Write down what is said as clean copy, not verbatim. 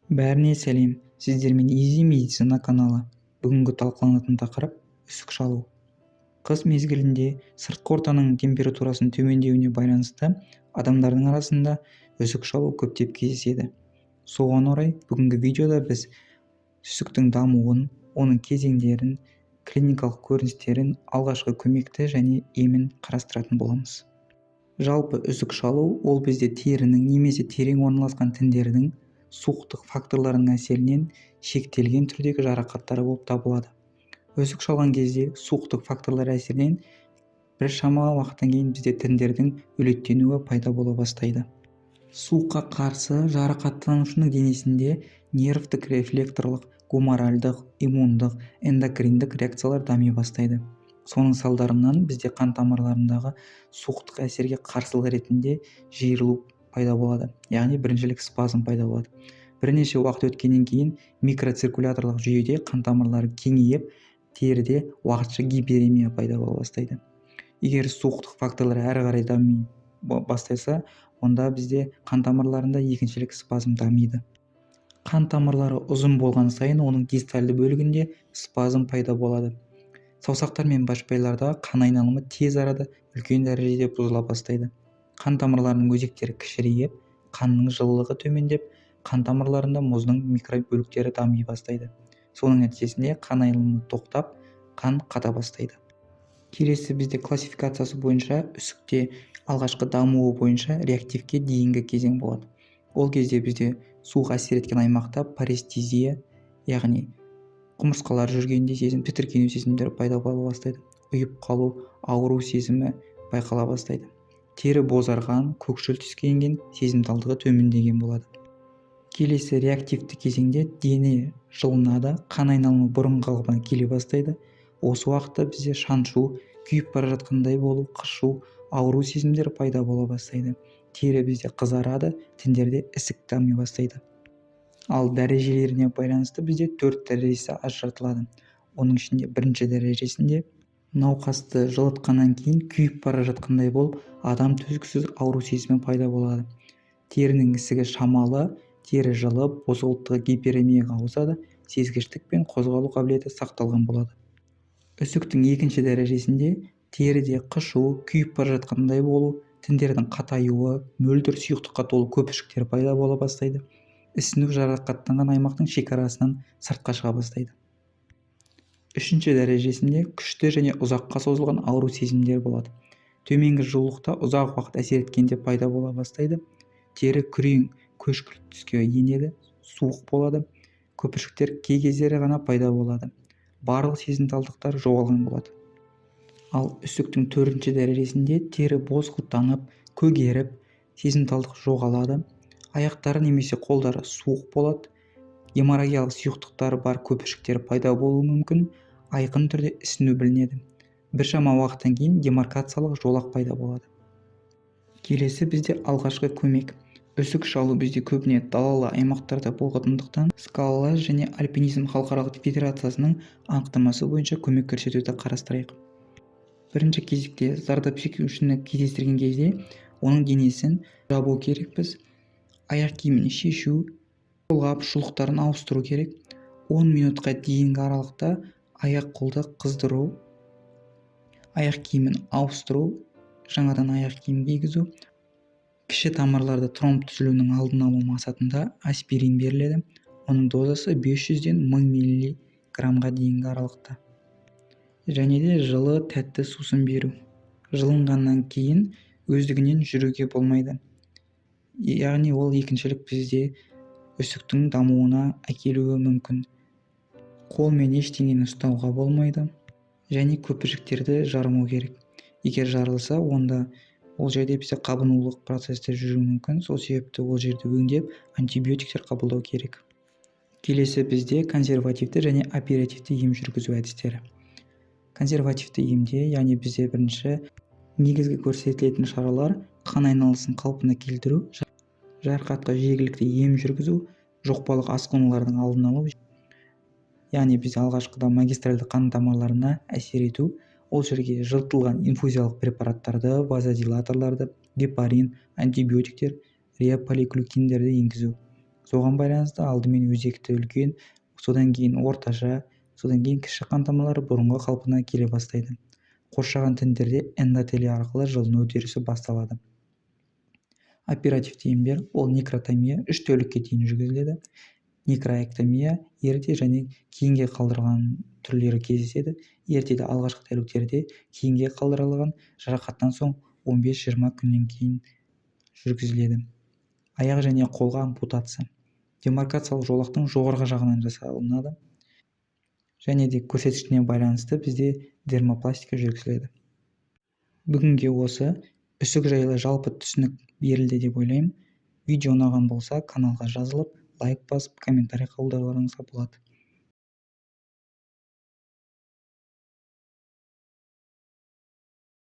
Бәріне сәлем! Сіздермен Изи Медицина каналы. Бүгінгі талқыланатын тақырып: үсік шалу. Қыс мезгілінде сыртқы ортаның температурасының төмендеуіне байланысты адамдардың арасында үсік шалу көптеп кездеседі. Соған орай бүгінгі видеода біз үсіктің дамуын, оның кезеңдерін, клиникалық көріністерін, алғашқы көмекті және емін қарастыратын боламыз. Жалпы, үсік шалу ол бізде терінің немесе терең орналасқан тіндердің суықтық факторларының әсерінен шектелген түрдегі жарақаттары болып табылады. Үсік шалған кезде суықтық факторлар әсерінен біршама уақыттан кейін бізде тіндердің өлеттенуі пайда бола бастайды. Суыққа қарсы жарақаттанушының денесінде нервтік, рефлекторлық, гуморальдық, иммундық, эндокриндік реакциялар дами бастайды. Соның салдарынан бізде қан тамырларындағы суықтық әсерге қарсылық ретінде жиырылу пайда болады, яғни біріншілік спазм пайда болады. Бірнеше уақыт өткеннен кейін микроциркуляторлық жүйеде қан тамырлары кеңейіп, теріде уақытша гиперемия пайда бола бастайды. Егер суықтық факторлар әрі қарай дами бастаса, онда бізде қан тамырларында екіншілік спазм дамиды. Қан тамырлары ұзын болған сайын, оның дистальды бөлігінде спазм пайда болады. Саусақтар мен башпайларда қан айналымы тез арада үлкен дәрежеде бұзыла бастайды. Қан тамырларының өзектері кішірейіп, қанның жылылығы төмендеп, қан тамырларында мұздың микробөліктері дами бастайды. Соның нәтижесінде қан айналымы тоқтап, қан қата бастайды. Келесі бізде классификациясы бойынша үсікте алғашқы дамуы бойынша реактивке дейінгі кезең болады. Ол кезде бізде суық әсер еткен аймақта парестезия, яғни құмырсқалар жүргенде сезім, тітіркену сезімдері пайда бола бастайды, ұйып қалу, ауыру сезімі байқала бастайды. Тері бозарған, көкшіл түске енген, сезімталдығы төмендеген болады. Келесі реактивті кезеңде дене жылынады, қан айналымы бұрынғы қалпына келе бастайды. Осы уақытта бізде шаншу, күйіп бара жатқандай болу, қышу, ауыру сезімдері пайда бола бастайды. Тері бізде қызарады, тіндерде ісік дами бастайды. Ал дәрежелеріне байланысты бізде төрт дәрежесі ажыратылады. Оның ішінде бірінші дәрежесінде науқасты жылытқаннан кейін күйіп бара жатқандай болып, адам төзгісіз ауру сезімі пайда болады. Терінің ісігі шамалы, тері жылып, бозғылттығы гиперемияға ауысады, сезгіштік пен қозғалу қабілеті сақталған болады. Үсіктің екінші дәрежесінде теріде қышу, күйіп бара жатқандай болу, тіндердің қатаюы, мөлдір сұйықтыққа толы көпіршіктер пайда бола бастайды. Ісіну жарақаттанған аймақтың шекарасынан сыртқа шыға бастайды. Үшінші дәрежесінде күшті және ұзаққа созылған ауру сезімдер болады. Төменгі жылулықта ұзақ уақыт әсер еткенде пайда бола бастайды. Тері күрең көшкіл түске енеді, суық болады, көпіршіктер кей кездері ғана пайда болады, барлық сезімталдықтар жоғалған болады. Ал үсіктің төртінші дәрежесінде тері бозғылттанып, көгеріп, сезімталдық жоғалады, аяқтары немесе қолдары суық болады, геморрагиялық сұйықтықтары бар көпіршіктер пайда болуы мүмкін, айқын түрде ісіну білінеді. Біршама уақыттан кейін демаркациялық жолақ пайда болады. Келесі бізде алғашқы көмек. Үсік шалу бізде көбіне далалы аймақтарда болатындықтан, скалолаз және альпинизм халықаралық федерациясының анықтамасы бойынша көмек көрсетуді қарастырайық. Бірінші кезекте зардап шегушіні кездестірген кезде оның денесін жабу керекпіз, аяқ киімін шешу, қолғап, шұлықтарын ауыстыру керек. 10 минутқа дейінгі аралықта аяқ қолды қыздыру, аяқ киімін ауыстыру, жаңадан аяқ киім кигізу. Кіші тамырларда тромб түзілуінің алдын алу мақсатында аспирин беріледі. Оның дозасы 500-ден 1000 миллиграммға дейінгі аралықта. Және де жылы, тәтті сусын беру. Жылынғаннан кейін өздігінен жүруге болмайды, яғни ол екіншілік бізде үсіктің дамуына әкелуі мүмкін. Қолмен ештеңені ұстауға болмайды және көпіршіктерді жармау керек. Егер жарылса, онда ол жерде бізде қабынулық процесстер жүруі мүмкін. Сол себепті ол жерді өңдеп, антибиотиктер қабылдау керек. Келесі бізде консервативті және оперативті ем жүргізу әдістері. Консервативті емде, яғни бізде бірінші негізгі көрсетілетін шаралар: қан айналысын қалпына келтіру, жарақатқа жергілікті ем жүргізу, жұқпалық асқынулардың алдын алу. Яғни бізде алғашқыда магистральды қан тамырларына әсер ету. Ол жерге жылытылған инфузиялық препараттарды, вазодилаторларды, гепарин, антибиотиктер, реополиглюкиндерді енгізу. Соған байланысты алдымен өзекті үлкен, содан кейін орташа, содан кейін кіші қан тамырлары бұрынғы қалпына келе бастайды. Қоршаған тіндерде эндотелий арқылы жылыну үдерісі басталады. Оперативті емдер: ол некротомия 3 тәулікке дейін жүргізіледі. Некроэктомия ерте және кейінге қалдырылған түрлері кездеседі. Ертеде алғашқы тәуліктерде, кейінге қалдырылған жарақаттан соң 15-20 күннен кейін жүргізіледі. Аяқ және қолға ампутация демаркациялық жолақтың жоғарғы жағынан жасалынады және де көрсеткішіне байланысты бізде дермопластика жүргізіледі. Бүгінге осы үсік жайлы жалпы түсінік берілді деп ойлаймын. Видео ұнаған болса, каналға жазылып, лайк басып, комментарий қалдыруларыңызға болады.